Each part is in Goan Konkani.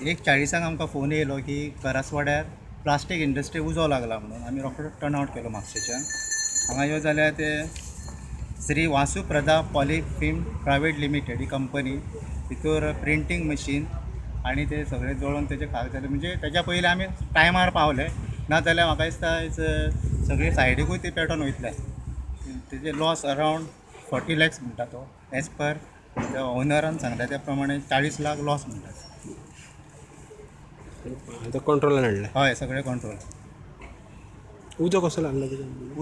1:40 आमकां फोन येयलो की करासवाड्यार प्लास्टीक इंडस्ट्री उजो लागला म्हणून. आमी रोखडो टर्न आवट केलो म्हापशेच्यान. हांगा यो जाल्यार ते Shri Vasuprada polyfilm private limited ही कंपनी, भितर प्रिंटींग मशीन आनी ते सगळे जळोवन तेजे खाक जाले. म्हणजे तेज्या पयलीं आमी टायमार पावले, ना जाल्यार म्हाका दिसता सगळे सायडीकूय ते पेटोवन वयतले. तेजे लॉस अरावंड 40 lakhs म्हणटा तो, एज पर त्या ओनरान सांगल्या त्या प्रमाणे 40 लाख लॉस म्हणटा. आतां कंट्रोलान हाडलें? हय, सगळें कंट्रोल. उजो कसो लागलो?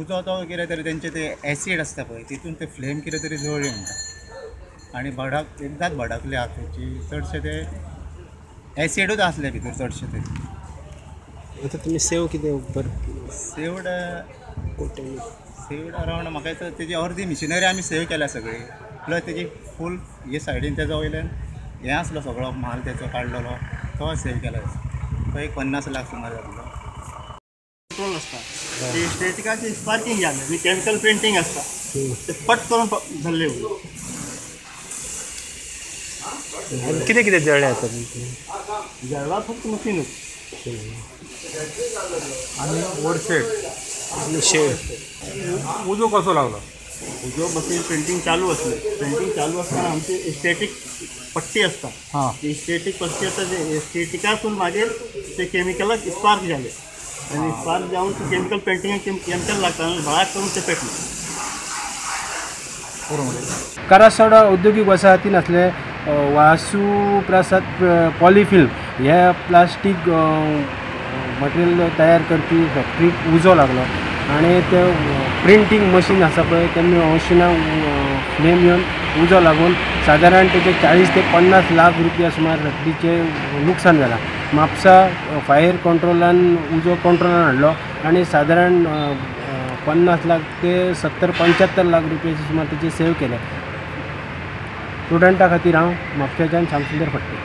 उजो तो कितें तरी तेंचे ते एसीड आसता पळय, तितून ते फ्लेम कितें तरी जळ्ळी म्हणटा आनी भडक एकदांच भडकले आग तेची. चडशे ते एसिडूच आसले भितर चडशे ते. आतां तुमी सेव कितें सेवड सेवड अरावंड म्हाका दिसता तेजी अर्दी मिशिनरी आमी सेव केल्या सगळी, प्लस तेजी फूल हे सायडीन तेजो वयल्यान हें आसलो सगळो म्हाल तेचो काडलेलो तो सेव केला. तो एक 50 लाख सुमार जातलो. कंट्रोल आसता ते स्टेटिकाचे स्पार्किंग जालें आनी केमिकल प्रिंटींग आसता ते पट करून जाल्ले. कितें कितें जळ्ळें आतां? जळ्ळा फक्त मशीनूच आनी ओवरशेड आनी शेड. उजो कसो लागलो? उजो मशीन प्रिंटींग चालू आसलें. प्रिंटींग चालू आसतना आमची स्टेटीक पट्टी आसता, ती स्टेटीक पट्टी आसता, ते स्टेटिकासून मागीर ते केमिकलाक स्पार्क जाले आनी स्पार्क जावन ते केमिकल पेंटिंगाक केमिकल लागता आनी भळाक करून ते पेटले. करासवाडा उद्योगीक वसाहतीन आसले वासू प्रसाद पॉलिफिल्म हे प्लास्टीक मटेरियल तयार करपी फॅक्टरीक उजो लागलो आनी ते प्रिंटींग मशीन आसा पळय त्या मशिनाक फ्लेम येवन उजो लागून सादारण तेचे 40 ते 50 लाख रुपया सुमार फॅक्टरीचें लुकसाण जालां. म्हापसा फायर कंट्रोलान उजो कंट्रोलान हाडलो आनी सादारण 50 लाख ते 70-75 लाख रुपयाचे सुमार तेचे सेव केले. स्टुडंटा खातीर हांव म्हापशेच्यान श्यामसुंदर फडते.